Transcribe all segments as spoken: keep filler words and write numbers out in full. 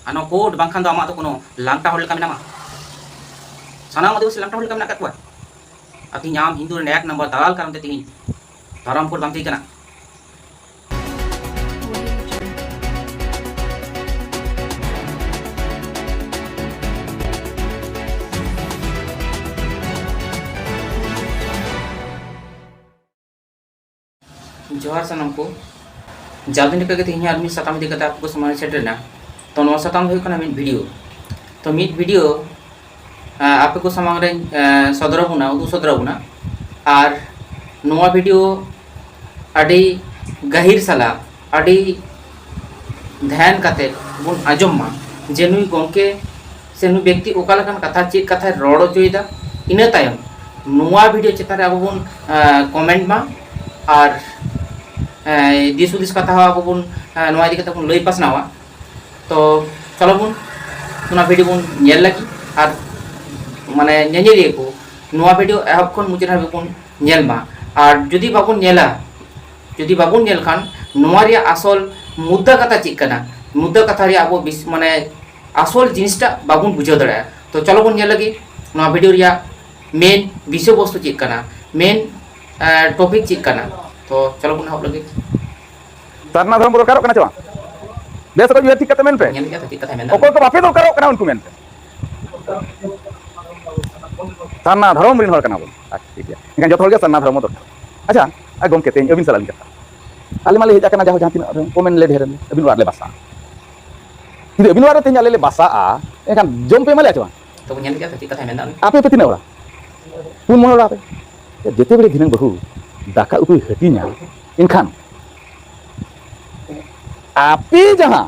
ᱟᱨ ᱱᱚᱣᱟ ᱠᱳᱰ ᱵᱟᱝᱠᱷᱟᱱ ᱫᱚ ᱟᱢᱟᱜ ᱫᱚ ᱠᱳᱱᱳ ᱞᱟᱝᱴᱟ ᱦᱚᱲ ᱞᱮᱠᱟ ᱢᱮᱱᱟᱢᱟ? ᱥᱟᱱᱟᱢ ᱟᱹᱫᱤᱵᱟᱹᱥᱤ ᱞᱟᱝᱴᱟ ᱦᱚᱲ ᱞᱮᱠᱟ ᱢᱮᱱᱟᱜ ᱟᱠᱟᱫ ᱠᱚᱣᱟ᱾ ᱟᱨ ᱛᱮᱦᱮᱧ ᱟᱢ ᱦᱤᱱᱫᱩ ᱨᱮᱱ ᱮᱠ ᱱᱚᱢᱵᱚᱨ ᱫᱟᱞᱟᱞ ᱠᱟᱨᱚᱱ ᱛᱮ ᱛᱮᱦᱮᱧ ᱫᱷᱚᱨᱚᱢ ᱠᱳᱰ ᱵᱟᱝ ᱛᱟᱦᱮᱸ ᱠᱟᱱᱟ᱾ ᱡᱚᱦᱟᱨ ᱥᱟᱱᱟᱢ ᱠᱚ᱾ ᱡᱟᱣ ᱫᱤᱱ ᱞᱮᱠᱟᱜᱮ ᱛᱮᱦᱮᱧ ᱟᱨ ᱢᱤᱫ ᱥᱟᱛᱟᱢ ᱤᱫᱤ ᱠᱟᱛᱮ ᱟᱯᱮ ᱠᱚ ᱥᱟᱢᱟᱝ ᱨᱮ ᱥᱮᱴᱮᱨ ᱮᱱᱟ᱾ ᱛᱚ, ᱱᱚᱣᱟ ᱥᱟᱛᱟᱢ ᱫᱚ ᱦᱩᱭᱩᱜ ᱠᱟᱱᱟ ᱢᱤᱫ ᱵᱷᱤᱰᱤᱭᱳ᱾ ᱛᱚ, ᱢᱤᱫ ᱵᱷᱤᱰᱤᱭᱳ, ᱟᱸ, ᱟᱯᱮ ᱠᱚ ᱥᱟᱢᱟᱝ ᱨᱮᱧ, ᱟᱸ, ᱥᱚᱫᱚᱨ ᱟᱵᱚᱱᱟ, ᱩᱫᱩᱜ ᱥᱚᱫᱚᱨ ᱟᱵᱚᱱᱟ᱾ ᱟᱨ ᱱᱚᱣᱟ ᱵᱷᱤᱰᱤᱭᱳ ᱟᱹᱰᱤ ᱜᱟᱹᱦᱤᱨ ᱥᱟᱞᱟᱜ, ᱟᱹᱰᱤ ᱫᱷᱮᱭᱟᱱ ᱠᱟᱛᱮ ᱵᱚᱱ ᱟᱸᱡᱚᱢ ᱢᱟ ᱡᱮ ᱱᱩᱭ ᱜᱚᱢᱠᱮ ᱥᱮ ᱱᱩᱭ ᱵᱮᱠᱛᱤ ᱚᱠᱟ ᱞᱮᱠᱟᱱ ᱠᱟᱛᱷᱟ, ᱪᱮᱫ ᱠᱟᱛᱷᱟᱭ ᱨᱚᱲ ᱦᱚᱪᱚᱭᱮᱫᱟ᱾ ᱤᱱᱟᱹ ᱛᱟᱭᱚᱢ ᱱᱚᱣᱟ ᱵᱷᱤᱰᱤᱭᱳ ᱪᱮᱛᱟᱱ ᱨᱮ ᱟᱵᱚ ᱵᱚᱱ, ᱟᱸ, ᱠᱚᱢᱮᱱᱴ ᱢᱟ ᱟᱨ, ᱟᱸ, ᱫᱤᱥ ᱦᱩᱫᱤᱥ ᱠᱟᱛᱷᱟ ᱦᱚᱸ ᱟᱵᱚ ᱵᱚᱱ, ᱟᱸ, ᱱᱚᱣᱟ ᱤᱫᱤ ᱠᱟᱛᱮ ᱵᱚᱱ ᱞᱟᱹᱭ ᱯᱟᱥᱱᱟᱣᱟ᱾ ᱛᱚ, ᱪᱚᱞᱚ ᱵᱚᱱ ᱚᱱᱟ ᱵᱷᱤᱰᱤᱭᱳ ᱵᱚᱱ ᱧᱮᱞ ᱞᱟᱹᱜᱤᱫ ᱟᱨ, ᱢᱟᱱᱮ, ᱧᱮᱧᱮᱞᱤᱭᱟᱹ ᱠᱚ ᱱᱚᱣᱟ ᱵᱷᱤᱰᱤᱭᱳ ᱮᱦᱚᱵ ᱠᱷᱚᱱ ᱢᱩᱪᱟᱹᱫ ᱦᱟᱹᱵᱤᱡ ᱵᱚᱱ ᱧᱮᱞ ᱢᱟ᱾ ᱟᱨ ᱡᱩᱫᱤ ᱵᱟᱵᱚᱱ ᱧᱮᱞᱟ, ᱡᱩᱫᱤ ᱵᱟᱵᱚᱱ ᱧᱮᱞ ᱠᱷᱟᱱ ᱱᱚᱣᱟ ᱨᱮᱭᱟᱜ ᱟᱥᱚᱞ ᱢᱩᱫᱽᱫᱟ ᱠᱟᱛᱷᱟ ᱪᱮᱫ ᱠᱟᱱᱟ, ᱢᱩᱫᱽᱫᱟ ᱠᱟᱛᱷᱟ ᱨᱮᱭᱟᱜ ᱟᱵᱚ ᱵᱤᱥ-, ᱢᱟᱱᱮ, ᱟᱥᱚᱞ ᱡᱤᱱᱤᱥᱴᱟᱜ ᱵᱟᱵᱚᱱ ᱵᱩᱡᱷᱟᱹᱣ ᱫᱟᱲᱮᱭᱟᱜᱼᱟ᱾ ᱛᱚ, ᱪᱚᱞᱚ ᱵᱚᱱ ᱧᱮᱞ ᱞᱟᱹᱜᱤᱫ ᱱᱚᱣᱟ ᱵᱷᱤᱰᱤᱭᱳ ᱨᱮᱭᱟᱜ ᱢᱮᱱ ᱵᱤᱥᱚᱭ ᱵᱚᱥᱛᱩ ᱪᱮᱫ ᱠᱟᱱᱟ, ᱢᱮᱱ, ᱮ, ᱴᱚᱯᱤᱠ ᱪᱮᱫ ᱠᱟᱱᱟ᱾ ᱛᱚ, ᱪᱚᱞᱚ ᱵᱚᱱ ᱮᱦᱚᱵ ᱞᱟᱹᱜᱤᱫ᱾ ᱥᱟᱨᱱᱟ ᱫᱷᱚᱨᱚᱢ ᱵᱚ ᱫᱚᱨᱠᱟᱨᱚᱜ ᱠᱟᱱᱟ ᱪᱮ ᱵᱟᱝ? ᱵᱮᱥ ᱚᱠᱚᱡ ᱩᱭᱦᱟᱹᱨ ᱴᱷᱤᱠ ᱠᱟᱛᱮ ᱢᱮᱱ ᱯᱮ᱾ ᱧᱮᱞ ᱜᱮᱭᱟ ᱛᱚ, ᱪᱮᱫ ᱠᱟᱛᱷᱟᱭ ᱢᱮᱱᱫᱟ ᱩᱱᱤ? ᱚᱠᱚᱭ ᱠᱚ ᱵᱟᱯᱮ ᱫᱚᱨᱠᱟᱨᱚᱜ ᱠᱟᱱᱟ ᱩᱱᱠᱩ ᱢᱮᱱ ᱯᱮ᱾ ᱥᱟᱨᱱᱟ ᱫᱷᱚᱨᱚᱢ ᱨᱮᱱ ᱦᱚᱲ ᱠᱟᱱᱟ ᱵᱚᱱ᱾ ᱟᱪᱪᱷᱟ, ᱴᱷᱤᱠ ᱜᱮᱭᱟ᱾ ᱮᱱᱠᱷᱟᱱ ᱡᱚᱛᱚ ᱦᱚᱲ ᱜᱮ ᱥᱟᱨᱱᱟ ᱫᱷᱚᱨᱚᱢ ᱫᱚᱨᱠᱟᱨ᱾ ᱟᱪᱪᱷᱟ, ᱟᱨ ᱜᱚᱢᱠᱮ, ᱛᱮᱦᱮᱧ ᱟᱹᱵᱤᱱ ᱥᱟᱞᱟᱜ ᱞᱤᱧ ᱠᱟᱛᱷᱟᱜᱼᱟ᱾ ᱟᱞᱮ ᱢᱟᱞᱮ ᱦᱮᱡ ᱟᱠᱟᱱᱟ, ᱡᱟᱦᱟᱸ ᱡᱟᱦᱟᱸ ᱛᱤᱱᱟᱹᱜ ᱠᱚ ᱢᱮᱱ ᱞᱮ ᱰᱷᱮᱨ ᱮᱱ, ᱟᱹᱵᱤᱱ ᱚᱲᱟᱜ ᱨᱮᱞᱮ ᱵᱟᱥᱟᱜᱼᱟ᱾ ᱡᱩᱫᱤ ᱟᱹᱵᱤᱱ ᱚᱲᱟᱜ ᱨᱮ ᱛᱮᱦᱮᱧ ᱟᱞᱮ ᱞᱮ ᱵᱟᱥᱟᱜᱼᱟ, ᱮᱱᱠᱷᱟᱱ ᱡᱚᱢ ᱯᱮ ᱮᱢᱟ ᱞᱮᱭᱟ ᱪᱮ ᱵᱟᱝ? ᱛᱚ, ᱵᱚᱱ ᱧᱮᱞ ᱜᱮᱭᱟ ᱛᱚ, ᱪᱮᱫ ᱠᱟᱛᱷᱟᱭ ᱢᱮᱱᱫᱟ ᱩᱱᱤ? ᱟᱯᱮ ᱯᱮ ᱛᱤᱱᱟᱹᱜ ᱚᱲᱟᱜ? ᱯᱩᱱ ᱢᱚᱬᱮ ᱚᱲᱟᱜ ᱯᱮ᱾ ᱡᱮᱛᱮ ᱵᱮᱲᱮ ᱫᱷᱤᱱᱟᱹᱝ ᱵᱟᱹᱦᱩ ᱫᱟᱠᱟ ᱩᱛᱩᱭ ᱦᱟᱹᱴᱤᱧᱟ, ᱮᱱᱠᱷᱟᱱ ᱟᱯᱮ ᱡᱟᱦᱟᱸ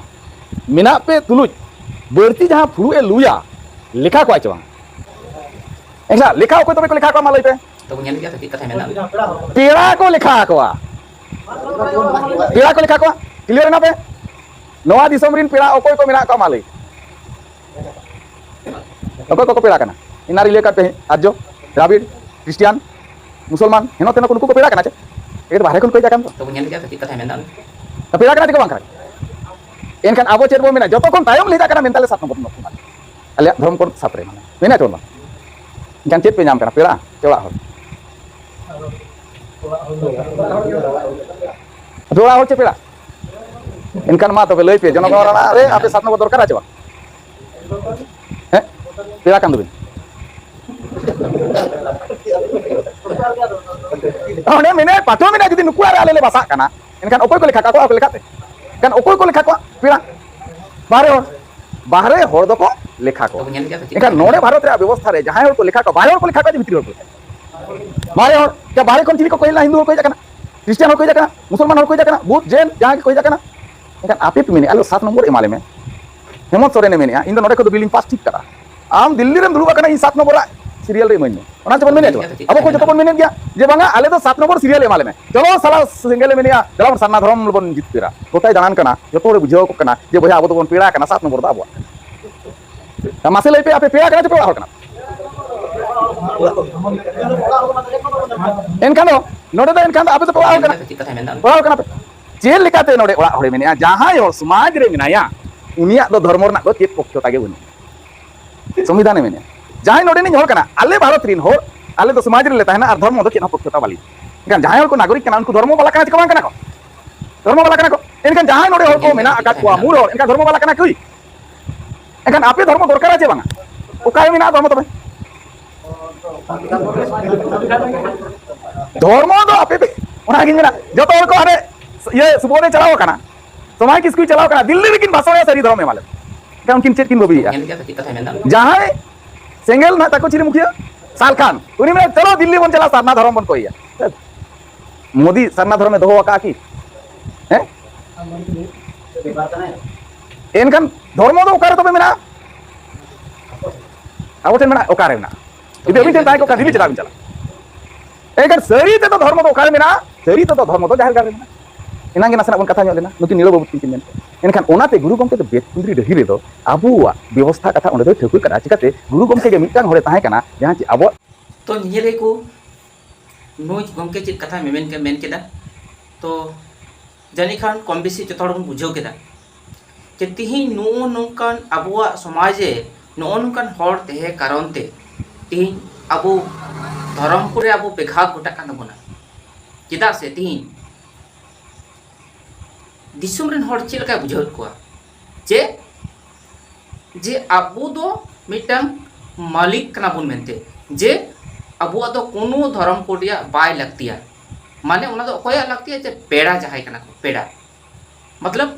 ᱢᱮᱱᱟᱜ ᱯᱮ ᱛᱩᱞᱩᱡ ᱵᱟᱹᱲᱛᱤ ᱡᱟᱦᱟᱸ ᱯᱷᱩᱲᱩᱜ ᱮ ᱞᱩᱭᱟ, ᱞᱮᱠᱷᱟ ᱠᱚᱣᱟᱭ ᱪᱮ ᱵᱟᱝ? ᱟᱪᱪᱷᱟ, ᱞᱮᱠᱷᱟ ᱚᱠᱚᱭ ᱛᱚᱵᱮ ᱠᱚ ᱞᱮᱠᱷᱟ ᱠᱚᱣᱟ, ᱢᱟ ᱞᱟᱹᱭ ᱯᱮ? ᱛᱚ, ᱵᱚᱱ ᱧᱮᱞ ᱜᱮᱭᱟ ᱛᱚ, ᱪᱮᱫ ᱠᱟᱛᱷᱟᱭ ᱢᱮᱱᱫᱟ ᱩᱱᱤ? ᱯᱮᱲᱟ ᱠᱚ ᱞᱮᱠᱷᱟ ᱟᱠᱚᱣᱟ᱾ ᱯᱮᱲᱟ ᱠᱚ ᱞᱮᱠᱷᱟ ᱠᱚᱣᱟ᱾ ᱠᱞᱤᱭᱟᱨ ᱮᱱᱟ ᱯᱮ? ᱱᱚᱣᱟ ᱫᱤᱥᱚᱢ ᱨᱮᱱ ᱯᱮᱲᱟ ᱚᱠᱚᱭ ᱠᱚ ᱢᱮᱱᱟᱜ ᱠᱚᱣᱟ, ᱢᱟ ᱞᱟᱹᱭ? ᱚᱠᱚᱭ ᱠᱚᱠᱚ ᱯᱮᱲᱟ ᱠᱟᱱᱟ? ᱤᱱᱟᱨ ᱤᱞᱟᱹᱠᱟ ᱯᱮ, ᱟᱨᱡᱚ, ᱫᱨᱟᱵᱤᱲ, ᱠᱷᱨᱤᱥᱴᱤᱭᱟᱱ, ᱢᱩᱥᱚᱞᱢᱟᱱ, ᱦᱮᱱᱚ ᱛᱮᱱᱚ ᱠᱚ ᱱᱩᱠᱩ ᱠᱚ ᱯᱮᱲᱟ ᱠᱟᱱᱟ ᱪᱮ? ᱮ ᱛᱚ ᱵᱟᱦᱨᱮ ᱠᱷᱚᱱ ᱠᱚ ᱦᱮᱡ ᱟᱠᱟᱱ ᱫᱚ᱾ ᱛᱚ, ᱵᱚᱱ ᱧᱮᱞ ᱜᱮᱭᱟ ᱛᱚ, ᱪᱮᱫ ᱠᱟᱛᱷᱟᱭ ᱢᱮᱱᱫᱟ ᱩᱱᱤ? ᱯᱮᱲᱟ ᱠᱟᱱᱟ ᱪᱮ ᱠᱚ ᱵᱟᱝ ᱠᱟᱱᱟ? ᱮᱱᱠᱷᱟᱱ ᱟᱵᱚ ᱪᱮᱫ ᱵᱚᱱ ᱢᱮᱱᱟ? ᱡᱚᱛᱚ ᱠᱷᱚᱱ ᱛᱟᱭᱚᱢ ᱞᱮ ᱪᱟᱜ ᱠᱟᱱᱟ ᱢᱮᱱᱛᱮ ᱟᱞᱮ ᱥᱟᱛ ᱱᱚᱢᱵᱚᱨ ᱵᱚᱱ ᱮᱢᱟ᱾ ᱟᱞᱮᱭᱟᱜ ᱫᱷᱚᱨᱚᱢ ᱠᱳᱰ ᱥᱟᱛ ᱨᱮ ᱢᱮᱱᱟᱜᱼᱟ᱾ ᱢᱮᱱᱟ ᱪᱮ ᱵᱟᱝ? ᱮᱱᱠᱷᱟᱱ ᱪᱮᱫ ᱯᱮ ᱧᱟᱢ ᱠᱟᱱᱟ ᱯᱮᱲᱟ ᱪᱮ ᱚᱲᱟᱜ ᱦᱚᱲ? ᱟᱯᱮ ᱚᱲᱟᱜ ᱦᱚᱲ ᱪᱮ ᱯᱮᱲᱟ? ᱮᱱᱠᱷᱟᱱ ᱢᱟ ᱛᱚᱵᱮ ᱞᱟᱹᱭ ᱯᱮ, ᱡᱚᱱᱚᱜᱚᱬ ᱨᱮ ᱟᱯᱮ ᱥᱟᱛ ᱱᱚᱢᱵᱚᱨ ᱫᱚᱨᱠᱟᱨᱟ ᱪᱮ ᱵᱟᱝ? ᱦᱮᱸ? ᱯᱮᱲᱟ ᱠᱟᱱ ᱫᱚᱵᱤᱱ᱾ ᱚᱸᱰᱮ ᱢᱮᱱᱟᱭ, ᱯᱟᱹᱴᱷᱩᱣᱟᱹ ᱢᱮᱱᱟᱭ, ᱡᱩᱫᱤ ᱱᱩᱠᱩ ᱚᱲᱟᱜ ᱨᱮ ᱟᱞᱮ ᱞᱮ ᱵᱟᱥᱟᱜ ᱠᱟᱱᱟ, ᱮᱱᱠᱷᱟᱱ ᱚᱠᱚᱭ ᱠᱚ ᱞᱮᱠᱷᱟ ᱠᱚᱣᱟ? ᱟᱠᱚ ᱞᱮᱠᱟᱛᱮ᱾ ᱮᱱᱠᱷᱟᱱ ᱚᱠᱚᱭ ᱠᱚ ᱞᱮᱠᱷᱟ ᱠᱚᱣᱟ? ᱯᱮᱲᱟ᱾ ᱵᱟᱦᱨᱮ ᱦᱚᱲ᱾ ᱵᱟᱦᱨᱮ ᱦᱚᱲ ᱫᱚᱠᱚ ᱞᱮᱠᱷᱟ ᱠᱚᱣᱟ᱾ ᱮᱱᱠᱷᱟᱱ ᱱᱚᱰᱮ ᱵᱷᱟᱨᱚᱛ ᱨᱮᱭᱟᱜ ᱵᱮᱵᱚᱥᱛᱷᱟ ᱨᱮ ᱡᱟᱦᱟᱸᱭ ᱦᱚᱲ ᱠᱚ ᱞᱮᱠᱷᱟ ᱠᱚᱣᱟ, ᱵᱟᱦᱨᱮ ᱦᱚᱲ ᱠᱚ ᱞᱮᱠᱷᱟ ᱠᱚᱣᱟ ᱪᱮ ᱵᱷᱤᱛᱨᱤ ᱦᱚᱲ ᱠᱚ ᱞᱮᱠᱷᱟ ᱠᱚᱣᱟ? ᱵᱟᱦᱨᱮ ᱦᱚᱲ᱾ ᱪᱮ ᱵᱟᱦᱨᱮ ᱠᱷᱚᱱ ᱪᱤᱞᱤ ᱠᱚᱠᱚ ᱦᱮᱡ ᱞᱮᱱᱟ? ᱦᱤᱱᱫᱩ ᱦᱚᱲ ᱠᱚ ᱦᱮᱡ ᱟᱠᱟᱱᱟ, ᱠᱷᱨᱤᱥᱴᱤᱭᱟᱱ ᱦᱚᱲ ᱠᱚ ᱦᱮᱡ ᱟᱠᱟᱱᱟ, ᱢᱩᱥᱚᱞᱢᱟᱱ ᱦᱚᱲ ᱠᱚ ᱦᱮᱡ ᱟᱠᱟᱱᱟ, ᱵᱩᱫᱷ, ᱡᱮᱱ, ᱡᱟᱦᱟᱸᱭ ᱜᱮᱠᱚ ᱦᱮᱡ ᱟᱠᱟᱱᱟ᱾ ᱮᱱᱠᱷᱟᱱ ᱟᱯᱮ ᱯᱮ ᱢᱮᱱᱮᱫᱼᱟ, ᱟᱞᱮ ᱥᱟᱛ ᱱᱚᱢᱵᱚᱨ ᱮᱢᱟ ᱞᱮ ᱢᱮ᱾ ᱦᱮᱢᱚᱱᱛ ᱥᱚᱨᱮᱱᱮ ᱢᱮᱱᱮᱫᱼᱟ, "ᱤᱧ ᱫᱚ ᱱᱚᱰᱮ ᱠᱷᱚᱱ ᱫᱚ ᱵᱤᱞ ᱤᱧ ᱯᱟᱥ ᱴᱷᱤᱠ ᱠᱟᱫᱟ, ᱟᱢ ᱫᱤᱞᱞᱤ ᱨᱮᱢ ᱫᱩᱲᱩᱵ ᱟᱠᱟᱱᱟ, ᱤᱧ ᱥᱟᱛ ᱱᱚᱢᱵᱚᱨ ᱨᱮᱭᱟᱜ ᱥᱤᱨᱤᱭᱟᱞ ᱨᱮ ᱤᱢᱟᱹᱧ ᱢᱮ", ᱚᱱᱟ ᱪᱮ ᱵᱚᱱ ᱢᱮᱱᱮᱫᱼᱟ ᱪᱮ ᱵᱟᱝ? ᱟᱵᱚ ᱠᱚ ᱡᱚᱛᱚ ᱵᱚᱱ ᱢᱮᱱᱮᱫ ᱜᱮᱭᱟ ᱡᱮ, "ᱵᱟᱝᱟ, ᱟᱞᱮ ᱫᱚ ᱥᱟᱛ ᱱᱚᱢᱵᱚᱨ ᱥᱤᱨᱤᱭᱟᱞ ᱮᱢᱟ ᱞᱮ ᱢᱮ᱾" ᱪᱚᱞᱚ ᱥᱟᱞᱟ ᱥᱮᱸᱜᱮᱞᱮ ᱢᱮᱱᱮᱫᱼᱟ, ᱫᱮᱞᱟ ᱵᱚᱱ ᱥᱟᱨᱱᱟ ᱫᱷᱚᱨᱚᱢ ᱵᱚᱱ ᱡᱤᱛᱠᱟᱹᱨᱟ᱾ ᱜᱚᱴᱟᱭ ᱫᱟᱬᱟᱱ ᱠᱟᱱᱟ, ᱡᱚᱛᱚ ᱦᱚᱲᱮ ᱵᱩᱡᱷᱟᱹᱣ ᱟᱠᱚ ᱠᱟᱱᱟ ᱡᱮ, "ᱵᱚᱭᱦᱟ, ᱟᱵᱚ ᱫᱚᱵᱚᱱ ᱯᱮᱲᱟ ᱠᱟᱱᱟ, ᱥᱟᱛ ᱱᱚᱢᱵᱚᱨ ᱫᱚ ᱟᱵᱚᱣᱟᱜ ᱠᱟᱱᱟ᱾" ᱢᱟᱥᱮ ᱞᱟᱹᱭ ᱯᱮ, ᱟᱯᱮ ᱯᱮᱲᱟ ᱠᱟᱱᱟ ᱪᱮ ᱯᱮ ᱚᱲᱟᱜ ᱦᱚᱲ ᱠᱟᱱᱟ? ᱮᱱᱠᱷᱟᱱ ᱫᱚ ᱱᱚᱰᱮ ᱫᱚ ᱮᱱᱠᱷᱟᱱ ᱫᱚ ᱟᱯᱮ ᱫᱚᱯᱮ ᱚᱲᱟᱜ ᱦᱚᱲ ᱠᱟᱱᱟ᱾ ᱪᱮᱫ ᱠᱟᱛᱷᱟᱭ ᱢᱮᱱᱫᱟ? ᱚᱲᱟᱜ ᱦᱚᱲ ᱠᱟᱱᱟ ᱯᱮ᱾ ᱪᱮᱫ ᱞᱮᱠᱟᱛᱮ ᱱᱚᱰᱮ ᱚᱲᱟᱜ ᱦᱚᱲᱮ ᱢᱮᱱᱮᱜᱼᱟ, ᱡᱟᱦᱟᱸᱭ ᱦᱚᱲ ᱥᱚᱢᱟᱡᱽ ᱨᱮ ᱢᱮᱱᱟᱭᱟ, ᱩᱱᱤᱭᱟᱜ ᱫᱚ ᱫᱷᱚᱨᱢᱚ ᱨᱮᱱᱟᱜ ᱫᱚ ᱪᱮᱫ ᱯᱚᱠᱠᱷᱚᱛᱟ ᱜᱮ ᱵᱟᱹᱱᱩᱜᱼᱟ᱾ ᱥᱚᱝᱵᱤᱫᱷᱟᱱᱮ ᱢᱮᱱᱮᱜᱼᱟ, ᱡᱟᱦᱟᱸᱭ ᱱᱚᱰᱮᱱᱤᱡ ᱦᱚᱲ ᱠᱟᱱᱟ, ᱟᱞᱮ ᱵᱷᱟᱨᱚᱛ ᱨᱤᱱ ᱦᱚᱲ, ᱟᱞᱮ ᱫᱚ ᱥᱚᱢᱟᱡᱽ ᱨᱮᱞᱮ ᱛᱟᱦᱮᱱᱟ ᱟᱨ ᱫᱷᱚᱨᱢᱚ ᱫᱚ ᱪᱮᱫ ᱦᱚᱸ ᱯᱚᱠᱠᱷᱚᱛᱟ ᱵᱟᱞᱮ᱾ ᱮᱱᱠᱷᱟᱱ ᱡᱟᱦᱟᱸᱭ ᱦᱚᱲ ᱠᱚ ᱱᱟᱜᱚᱨᱤᱠ ᱠᱟᱱᱟ, ᱩᱱᱠᱩ ᱫᱷᱚᱨᱢᱚ ᱵᱟᱞᱟ ᱠᱟᱱᱟ ᱪᱮ ᱵᱟᱝ ᱠᱟᱱᱟ ᱠᱚ? ᱫᱷᱚᱨᱢᱚ ᱵᱟᱞᱟ ᱠᱟᱱᱟ ᱠᱚ᱾ ᱮᱱᱠᱷᱟᱱ ᱡᱟᱦᱟᱸᱭ ᱱᱚᱰᱮ ᱦᱚᱲ ᱠᱚ ᱢᱮᱱᱟᱜ ᱟᱠᱟᱫ ᱠᱚᱣᱟ ᱢᱩᱞ ᱦᱚᱲ, ᱮᱱᱠᱷᱟᱱ ᱫᱷᱚᱨᱢᱚ ᱵᱟᱞᱟ ᱠᱟᱱᱟ ᱠᱚ᱾ ᱮᱱᱠᱷᱟᱱ ᱟᱯᱮ ᱫᱷᱚᱨᱢᱚ ᱫᱚᱨᱠᱟᱨᱟ ᱪᱮ ᱵᱟᱝᱟ? ᱚᱠᱟᱨᱮ ᱢᱮᱱᱟᱜᱼᱟ ᱫᱷᱚᱨᱢᱚ ᱛᱚᱵᱮ? ᱫᱷᱚᱨᱢᱚ ᱫᱚ ᱟᱯᱮ ᱯᱮ, ᱚᱱᱟᱜᱤᱧ ᱢᱮᱱᱟ, ᱡᱚᱛᱚ ᱦᱚᱲ ᱠᱚ ᱦᱟᱱᱮ ᱤᱭᱟᱹ ᱥᱩᱵᱳᱫᱷᱮ ᱪᱟᱞᱟᱣ ᱟᱠᱟᱱᱟ, ᱥᱚᱢᱟᱭ ᱠᱤᱥᱠᱩᱭ ᱪᱟᱞᱟᱣ ᱟᱠᱟᱱᱟ, ᱫᱤᱞᱞᱤ ᱨᱮᱠᱤᱱ ᱵᱷᱟᱥᱚᱱᱮᱜᱼᱟ, ᱥᱟᱹᱨᱤ ᱫᱷᱚᱨᱚᱢ ᱮᱢᱟ ᱞᱮ᱾ ᱮᱱᱠᱷᱟᱱ ᱩᱱᱠᱤᱱ ᱪᱮᱫ ᱠᱤᱱ ᱞᱚᱵᱤᱭᱮᱜᱼᱟ? ᱧᱮᱞ ᱠᱮᱫᱟ ᱯᱮ ᱪᱮᱫ ᱠᱟᱛᱷᱟᱭ ᱢᱮᱱᱫᱟ? ᱡᱟᱦᱟᱸᱭ ᱥᱮᱸᱜᱮᱞ ᱱᱟᱦᱟᱜ ᱛᱟᱠᱚ ᱪᱤᱞᱤ ᱢᱩᱠᱷᱤᱭᱟᱹ? ᱥᱟᱞᱠᱷᱟᱱ᱾ ᱩᱱᱤ ᱢᱮᱱᱟ, "ᱪᱚᱞᱚ ᱫᱤᱞᱞᱤ ᱵᱚᱱ ᱪᱟᱞᱟᱜᱼᱟ, ᱥᱟᱨᱱᱟ ᱫᱷᱚᱨᱚᱢ ᱵᱚᱱ ᱠᱚᱭᱮᱭᱟ᱾" ᱢᱳᱫᱤ ᱥᱟᱨᱱᱟ ᱫᱷᱚᱨᱚᱢᱮ ᱫᱚᱦᱚ ᱟᱠᱟᱫᱼᱟ ᱠᱤ? ᱦᱮᱸ? ᱮᱱᱠᱷᱟᱱ ᱫᱷᱚᱨᱢᱚ ᱫᱚ ᱚᱠᱟᱨᱮ ᱛᱚᱵᱮ ᱢᱮᱱᱟᱜᱼᱟ? ᱟᱵᱚ ᱴᱷᱮᱱ ᱢᱮᱱᱟᱜᱼᱟ? ᱚᱠᱟᱨᱮ ᱢᱮᱱᱟᱜᱼᱟ? ᱡᱩᱫᱤ ᱟᱹᱵᱤᱱ ᱴᱷᱮᱱ ᱛᱟᱦᱮᱸ ᱠᱚᱜ ᱠᱷᱟᱱ ᱫᱤᱞᱞᱤ ᱪᱮᱫᱟᱜ ᱵᱤᱱ ᱪᱟᱞᱟᱜᱼᱟ? ᱮᱱᱠᱷᱟᱱ ᱥᱟᱹᱨᱤ ᱛᱮᱫᱚ ᱫᱷᱚᱨᱢᱚ ᱫᱚ ᱚᱠᱟᱨᱮ ᱢᱮᱱᱟᱜᱼᱟ? ᱥᱟᱹᱨᱤ ᱛᱮᱫᱚ ᱫᱷᱚᱨᱢᱚ ᱫᱚ ᱡᱟᱦᱮᱨ ᱜᱟᱲ ᱨᱮ ᱢᱮᱱᱟᱜᱼᱟ᱾ ᱮᱱᱟᱝ ᱜᱮ ᱱᱟᱥᱮᱱᱟᱜ ᱵᱚᱱ ᱠᱟᱛᱷᱟ ᱧᱚᱜ ᱞᱮᱱᱟ, ᱱᱩᱠᱤᱱ ᱱᱤᱲᱟᱹ ᱵᱟᱹᱵᱩ ᱛᱟᱹᱠᱤᱱ ᱠᱤᱱ ᱢᱮᱱ ᱠᱮᱫᱟ᱾ ᱮᱱᱠᱷᱟᱱ ᱚᱱᱟᱛᱮ ᱜᱩᱨᱩ ᱜᱚᱢᱠᱮ ᱫᱚ ᱵᱮᱛᱠᱩᱸᱫᱽᱨᱤ ᱰᱟᱹᱦᱤ ᱨᱮᱫᱚ ᱟᱵᱚᱣᱟᱜ ᱵᱮᱵᱚᱥᱛᱷᱟ ᱠᱟᱛᱷᱟ ᱚᱸᱰᱮ ᱫᱚᱭ ᱴᱷᱟᱹᱣᱠᱟᱹ ᱠᱟᱫᱟ᱾ ᱪᱤᱠᱟᱹᱛᱮ? ᱜᱩᱨᱩ ᱜᱚᱢᱠᱮ ᱜᱮ ᱢᱤᱫᱴᱟᱝ ᱦᱚᱲᱮ ᱛᱟᱦᱮᱸ ᱠᱟᱱᱟ, ᱡᱟᱦᱟᱸ ᱪᱮ ᱟᱵᱚᱣᱟᱜ ᱛᱚ ᱧᱮᱧᱮᱞᱤᱭᱟᱹ ᱠᱚ, ᱱᱩᱭ ᱜᱚᱢᱠᱮ ᱪᱮᱫ ᱠᱟᱛᱷᱟᱭ ᱢᱮᱢᱮᱱ ᱠᱮ-, ᱢᱮᱱ ᱠᱮᱫᱟ? ᱛᱚ ᱡᱟᱹᱱᱤᱡ ᱠᱷᱟᱱ ᱠᱚᱢ ᱵᱮᱥᱤ ᱡᱚᱛᱚ ᱦᱚᱲ ᱵᱚᱱ ᱵᱩᱡᱷᱟᱹᱣ ᱠᱮᱫᱟ᱾ ᱡᱮ ᱛᱤᱦᱤᱧ ᱱᱚᱜᱼᱚ ᱱᱚᱝᱠᱟᱱ ᱟᱵᱚᱣᱟᱜ ᱥᱚᱢᱟᱡᱽ ᱨᱮ ᱱᱚᱜᱼᱚ ᱱᱚᱝᱠᱟᱱ ᱦᱚᱲ ᱛᱟᱦᱮᱸ ᱠᱟᱨᱚᱱ ᱛᱮ ᱛᱤᱦᱤᱧ ᱟᱵᱚ ᱫᱷᱚᱨᱚᱢ ᱠᱚᱨᱮ ᱟᱵᱚ ᱵᱮᱜᱷᱟᱛ ᱜᱷᱚᱴᱟᱜ ᱠᱟᱱ ᱛᱟᱵᱚᱱᱟ᱾ ᱪᱮᱫᱟᱜ ᱥᱮ ᱛᱤᱦᱤᱧ ᱫᱤᱥᱚᱢ ᱨᱮᱱ ᱦᱚᱲ ᱪᱮᱫ ᱞᱮᱠᱟᱭ ᱵᱩᱡᱷᱟᱹᱣᱮᱫ ᱠᱚᱣᱟ ᱡᱮ, ᱡᱮ ᱟᱵᱚ ᱫᱚ ᱢᱤᱫᱴᱟᱝ ᱢᱟᱹᱞᱤᱠ ᱠᱟᱱᱟ ᱵᱚᱱ ᱢᱮᱱᱛᱮ, ᱡᱮ ᱟᱵᱚᱣᱟᱜ ᱫᱚ ᱠᱳᱱᱳ ᱫᱷᱚᱨᱚᱢ ᱠᱳᱰ ᱨᱮᱭᱟᱜ ᱵᱟᱭ ᱞᱟᱹᱠᱛᱤᱭᱟ᱾ ᱢᱟᱱᱮ ᱚᱱᱟ ᱫᱚ ᱚᱠᱚᱭᱟᱜ ᱞᱟᱹᱠᱛᱤᱭᱟ? ᱡᱮ ᱯᱮᱲᱟ ᱡᱟᱦᱟᱸᱭ ᱠᱟᱱᱟ ᱠᱚ, ᱯᱮᱲᱟ᱾ ᱢᱚᱛᱞᱚᱵ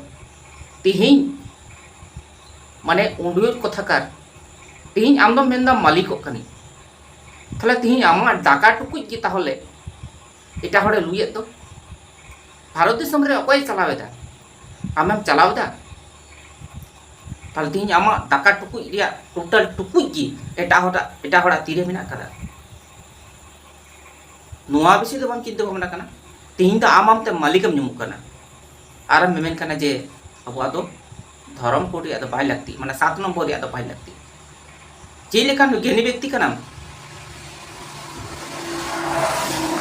ᱛᱤᱦᱤᱧ ᱢᱟᱱᱮ ᱩᱰᱩᱭᱚᱨ ᱠᱚᱛᱷᱟᱠᱟᱨ, ᱛᱤᱦᱤᱧ ᱟᱢ ᱫᱚᱢ ᱢᱮᱱᱫᱟ ᱢᱟᱹᱞᱤᱠᱚᱜ ᱠᱟᱹᱱᱟᱹᱧ, ᱛᱟᱦᱞᱮ ᱛᱤᱦᱤᱧ ᱟᱢᱟᱜ ᱫᱟᱠᱟ ᱴᱩᱠᱩᱡ ᱜᱮ ᱛᱟᱦᱚᱞᱮ ᱮᱴᱟᱜ ᱦᱚᱲᱮ ᱞᱩᱭᱮᱫ ᱫᱚ? ᱵᱷᱟᱨᱚᱛ ᱫᱤᱥᱚᱢ ᱨᱮ ᱚᱠᱚᱭᱮ ᱪᱟᱞᱟᱣ ᱮᱫᱟ? ᱟᱢᱮᱢ ᱪᱟᱞᱟᱣ ᱮᱫᱟ? ᱛᱟᱦᱞᱮ ᱛᱤᱦᱤᱧ ᱟᱢᱟᱜ ᱫᱟᱠᱟ ᱴᱩᱠᱩᱡ ᱨᱮᱭᱟᱜ ᱴᱳᱴᱟᱞ ᱴᱩᱠᱩᱡ ᱜᱮ ᱮᱴᱟᱜ ᱦᱚᱲᱟᱜ, ᱮᱴᱟᱜ ᱦᱚᱲᱟᱜ ᱛᱤᱨᱮ ᱢᱮᱱᱟᱜ ᱟᱠᱟᱫᱟ᱾ ᱱᱚᱣᱟ ᱵᱤᱥᱚᱭ ᱫᱚ ᱵᱟᱢ ᱪᱤᱱᱛᱟᱹ ᱵᱷᱟᱵᱽᱱᱟ ᱠᱟᱱᱟ᱾ ᱛᱤᱦᱤᱧ ᱫᱚ ᱟᱢ ᱟᱢᱛᱮ ᱢᱟᱹᱞᱤᱠᱮᱢ ᱧᱩᱢᱩᱜ ᱠᱟᱱᱟ, ᱟᱨᱮᱢ ᱢᱮᱢᱮᱱ ᱠᱟᱱᱟ ᱡᱮ ᱟᱵᱚᱣᱟᱜ ᱫᱚ ᱫᱷᱚᱨᱚᱢ ᱠᱳᱰ ᱨᱮᱭᱟᱜ ᱫᱚ ᱵᱟᱭ ᱞᱟᱹᱠᱛᱤ, ᱢᱟᱱᱮ ᱥᱟᱛ ᱱᱚᱢᱵᱚᱨ ᱨᱮᱭᱟᱜ ᱫᱚ ᱵᱟᱭ ᱞᱟᱹᱠᱛᱤ᱾ ᱪᱮᱫ ᱞᱮᱠᱟᱱ ᱜᱮᱭᱟᱱᱤ ᱵᱮᱠᱛᱤ ᱠᱟᱱᱟᱢ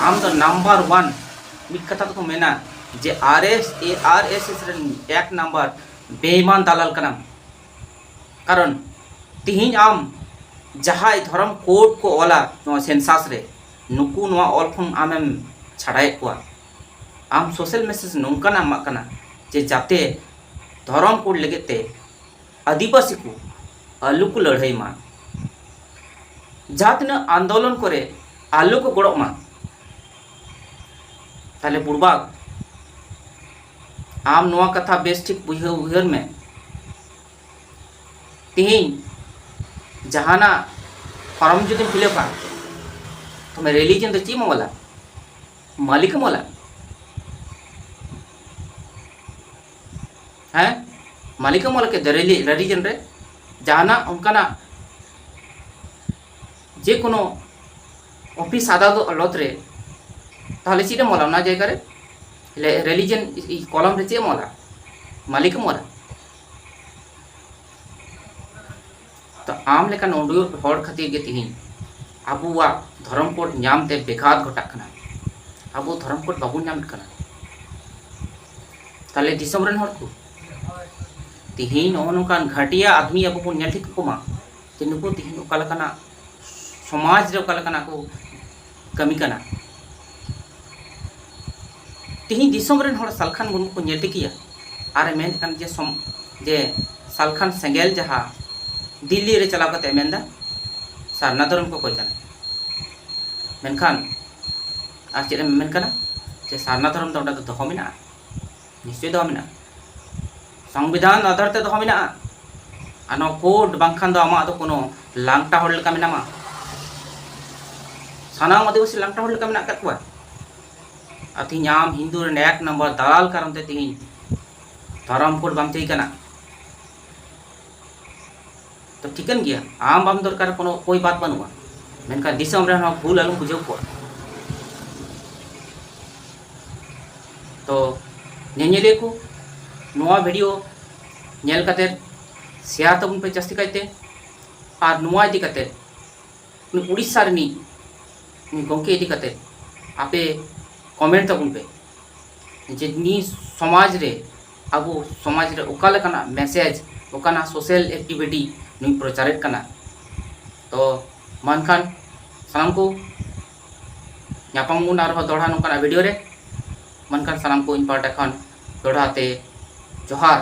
ᱟᱢ ᱫᱚ? ᱱᱟᱢᱵᱟᱨ ᱳᱣᱟᱱ, ᱢᱤᱫ ᱠᱟᱛᱷᱟ ᱛᱮᱠᱚ ᱢᱮᱱᱟ ᱡᱮ ᱟᱨ S A, R S S ᱨᱮᱱ ᱮᱠ ᱱᱟᱢᱵᱟᱨ ᱵᱮᱭᱤᱢᱟᱱ ᱫᱟᱞᱟᱞ ᱠᱟᱱᱟᱢ᱾ ᱠᱟᱨᱚᱱ ᱛᱤᱦᱤᱧ ᱟᱢ ᱡᱟᱦᱟᱸᱭ ᱫᱷᱚᱨᱚᱢ ᱠᱳᱰ ᱠᱚ ᱚᱞᱟ ᱱᱚᱣᱟ ᱥᱮᱱᱥᱟᱥ ᱨᱮ, ᱱᱩᱠᱩ ᱱᱚᱣᱟ ᱚᱞ ᱠᱷᱚᱱ ᱟᱢᱮᱢ ᱪᱷᱟᱰᱟᱭᱮᱫ ᱠᱚᱣᱟ᱾ ᱟᱢ ᱥᱳᱥᱟᱞ ᱢᱮᱥᱮᱡᱽ ᱱᱚᱝᱠᱟᱱᱟᱜ ᱮᱢᱟᱜ ᱠᱟᱱᱟ ᱡᱮ ᱡᱟᱛᱮ ᱫᱷᱚᱨᱚᱢ ᱠᱳᱰ ᱞᱟᱹᱜᱤᱫ ᱛᱮ ᱟᱹᱫᱤᱵᱟᱹᱥᱤ ᱠᱚ ᱟᱞᱚ ᱠᱚ ᱞᱟᱹᱲᱦᱟᱹᱭ ᱢᱟ, ᱡᱟᱦᱟᱸ ᱛᱤᱱᱟᱹᱜ ᱟᱱᱫᱳᱞᱚᱱ ᱠᱚᱨᱮ ᱟᱞᱚ ᱠᱚ ᱜᱚᱲᱚᱜ ᱢᱟ᱾ ᱛᱟᱦᱞᱮ ᱵᱩᱲᱵᱟᱠ, ᱟᱢ ᱱᱚᱣᱟ ᱠᱟᱛᱷᱟ ᱵᱮᱥ ᱴᱷᱤᱠ ᱵᱩᱡᱷᱟᱹᱣ ᱩᱭᱦᱟᱹᱨ ᱢᱮ᱾ ᱛᱤᱦᱤᱧ ᱡᱟᱦᱟᱱᱟᱜ ᱯᱷᱚᱨᱢ ᱡᱩᱫᱤᱢ ᱯᱷᱤᱞᱟᱯᱟ, ᱛᱚᱵᱮ ᱨᱤᱞᱤᱡᱚᱱ ᱫᱚ ᱪᱮᱫ ᱮᱢ ᱚᱞᱟ? ᱢᱟᱹᱞᱤᱠ ᱮᱢ ᱚᱞᱟ? ᱦᱮᱸ, ᱢᱟᱹᱞᱤᱠ ᱮᱢ ᱚᱞ ᱠᱮᱫ ᱫᱚ ᱨᱤᱞᱤᱡᱚᱱ ᱨᱮ ᱡᱟᱦᱟᱱᱟᱜ ᱚᱱᱠᱟᱱᱟᱜ ᱡᱮ ᱠᱳᱱᱳ ᱚᱯᱷᱤᱥ ᱟᱫᱟᱞᱚᱛ ᱨᱮ, ᱛᱟᱦᱚᱞᱮ ᱪᱮᱫ ᱮᱢ ᱚᱞᱟ ᱚᱱᱟ ᱡᱟᱭᱜᱟ ᱨᱮ? ᱨᱤᱞᱤᱡᱚᱱ ᱠᱚᱞᱚᱢ ᱨᱮ ᱪᱮᱫ ᱮᱢ ᱚᱞᱟ? ᱢᱟᱹᱞᱤᱠ ᱮᱢ ᱚᱞᱟ? ᱛᱚ ᱟᱢ ᱞᱮᱠᱟᱱ ᱩᱰᱩᱭᱩᱨ ᱦᱚᱲ ᱠᱷᱟᱹᱛᱤᱨ ᱜᱮ ᱛᱤᱦᱤᱧ ᱟᱵᱚᱣᱟᱜ ᱫᱷᱚᱨᱚᱢ ᱠᱳᱰ ᱧᱟᱢ ᱛᱮ ᱵᱮᱜᱷᱟᱛ ᱜᱷᱚᱴᱟᱜ ᱠᱟᱱᱟ᱾ ᱟᱵᱚ ᱫᱷᱚᱨᱚᱢ ᱠᱳᱰ ᱵᱟᱵᱚᱱ ᱧᱟᱢᱮᱫ ᱠᱟᱱᱟ᱾ ᱛᱟᱦᱞᱮ ᱫᱤᱥᱚᱢ ᱨᱮᱱ ᱦᱚᱲ ᱠᱚ, ᱛᱤᱦᱤᱧ ᱱᱚᱜᱼᱚ ᱱᱚᱝᱠᱟᱱ ᱜᱷᱟᱹᱴᱤᱭᱟ ᱟᱫᱢᱤ ᱟᱵᱚ ᱵᱚᱱ ᱧᱮᱞ ᱴᱷᱤᱠ ᱠᱚᱢᱟ, ᱡᱮ ᱱᱩᱠᱩ ᱛᱤᱦᱤᱧ ᱚᱠᱟ ᱞᱮᱠᱟᱱᱟᱜ ᱥᱚᱢᱟᱡᱽ ᱨᱮ ᱚᱠᱟ ᱞᱮᱠᱟᱱᱟᱜ ᱠᱚ ᱠᱟᱹᱢᱤ ᱠᱟᱱᱟ᱾ ᱛᱤᱦᱤᱧ ᱫᱤᱥᱚᱢ ᱨᱮᱱ ᱦᱚᱲ ᱥᱟᱞᱠᱷᱟᱱ ᱢᱩᱨᱢᱩ ᱠᱚ ᱧᱮᱞ ᱴᱷᱤᱠᱮᱭᱟ ᱟᱨᱮ ᱢᱮᱱ ᱠᱟᱱ ᱡᱮ ᱥᱚᱢ-, ᱡᱮ ᱥᱟᱞᱠᱷᱟᱱ ᱥᱮᱸᱜᱮᱞ ᱡᱟᱦᱟᱸ ᱫᱤᱞᱞᱤ ᱨᱮ ᱪᱟᱞᱟᱣ ᱠᱟᱛᱮ ᱢᱮᱱᱫᱟ ᱥᱟᱨᱱᱟ ᱫᱷᱚᱨᱚᱢ ᱠᱚ ᱚᱠᱚᱭ ᱠᱟᱱᱟ᱾ ᱢᱮᱱᱠᱷᱟᱱ ᱟᱨ ᱪᱮᱫ ᱮᱢ ᱢᱮᱱ ᱠᱟᱱᱟ ᱡᱮ ᱥᱟᱨᱱᱟ ᱫᱷᱚᱨᱚᱢ ᱫᱚ ᱚᱸᱰᱮ ᱫᱚ ᱫᱚᱦᱚ ᱢᱮᱱᱟᱜᱼᱟ? ᱱᱤᱥᱪᱚᱭ ᱫᱚᱦᱚ ᱢᱮᱱᱟᱜᱼᱟ᱾ ᱥᱚᱝᱵᱤᱫᱷᱟᱱ ᱟᱫᱷᱟᱨ ᱛᱮ ᱫᱚᱦᱚ ᱢᱮᱱᱟᱜᱼᱟ᱾ ᱟᱨ ᱱᱚᱣᱟ ᱠᱳᱰ ᱵᱟᱝᱠᱷᱟᱱ ᱫᱚ ᱟᱢᱟᱜ ᱫᱚ ᱠᱳᱱᱳ ᱞᱟᱝᱴᱟ ᱦᱚᱲ ᱞᱮᱠᱟ ᱢᱮᱱᱟᱢᱟ᱾ ᱥᱟᱱᱟᱢ ᱟᱹᱫᱤᱵᱟᱹᱥᱤ ᱞᱟᱝᱴᱟ ᱦᱚᱲ ᱞᱮᱠᱟ ᱢᱮᱱᱟᱜ ᱟᱠᱟᱫ ᱠᱚᱣᱟ᱾ ᱟᱨ ᱛᱮᱦᱤᱧ ᱟᱢ ᱦᱤᱱᱫᱩ ᱨᱮᱱ ᱮᱠ ᱱᱚᱢᱵᱚᱨ ᱫᱟᱞᱟᱞ ᱠᱟᱨᱚᱱ ᱛᱮ ᱛᱮᱦᱤᱧ ᱫᱷᱚᱨᱚᱢ ᱠᱳᱰ ᱵᱟᱢ ᱪᱟᱹᱭ ᱠᱟᱱᱟ᱾ ᱛᱚ ᱴᱷᱤᱠᱟᱹᱱ ᱜᱮᱭᱟ, ᱟᱢ ᱵᱟᱢ ᱫᱚᱨᱠᱟᱨ, ᱠᱳᱱᱳ ᱠᱳᱭ ᱵᱟᱛ ᱵᱟᱹᱱᱩᱜᱼᱟ᱾ ᱢᱮᱱᱠᱷᱟᱱ ᱫᱤᱥᱚᱢ ᱨᱮᱱ ᱦᱚᱸ ᱵᱷᱩᱞ ᱟᱞᱚᱢ ᱵᱩᱡᱷᱟᱹᱣ ᱠᱚᱣᱟ᱾ ᱛᱚ ᱧᱮᱧᱮᱞᱤᱭᱟᱹ ᱠᱚ, ᱱᱚᱣᱟ ᱵᱷᱤᱰᱤᱭᱳ ᱧᱮᱞ ᱠᱟᱛᱮ ᱥᱮᱭᱟᱨ ᱛᱟᱵᱚᱱ ᱯᱮ ᱡᱟᱹᱥᱛᱤ ᱠᱟᱭᱛᱮ᱾ ᱟᱨ ᱱᱚᱣᱟ ᱤᱫᱤ ᱠᱟᱛᱮ ᱩᱱᱤ ᱩᱲᱤᱥᱥᱟ ᱨᱤᱱᱤᱡ ᱩᱱᱤ ᱜᱚᱢᱠᱮ ᱤᱫᱤ ᱠᱟᱛᱮ ᱟᱯᱮ ᱠᱚᱢᱮᱱᱴ ᱛᱟᱵᱚᱱ ᱯᱮ ᱡᱮ ᱱᱤᱭᱟᱹ ᱥᱚᱢᱟᱡᱽ ᱨᱮ, ᱟᱵᱚ ᱥᱚᱢᱟᱡᱽ ᱨᱮ ᱚᱠᱟ ᱞᱮᱠᱟᱱᱟᱜ ᱢᱮᱥᱮᱡᱽ, ᱚᱠᱟᱱᱟᱜ ᱥᱳᱥᱟᱞ ᱮᱠᱴᱤᱵᱷᱤᱴᱤ ᱱᱩᱭ ᱯᱨᱚᱪᱟᱨᱮᱫ ᱠᱟᱱᱟ᱾ ᱛᱚ ᱢᱟ ᱮᱱᱠᱷᱟᱱ ᱥᱟᱱᱟᱢ ᱠᱚ ᱧᱟᱯᱟᱢ ᱵᱚᱱ ᱟᱨᱦᱚᱸ ᱫᱚᱦᱲᱟ ᱱᱚᱝᱠᱟᱱᱟᱜ ᱵᱷᱤᱰᱤᱭᱳ ᱨᱮ᱾ ᱢᱟ ᱮᱱᱠᱷᱟᱱ ᱥᱟᱱᱟᱢ ᱠᱚ ᱤᱧ ᱯᱟᱦᱴᱟ ᱠᱷᱚᱱ ᱫᱚᱦᱲᱟ ᱛᱮ ᱡᱚᱦᱟᱨ᱾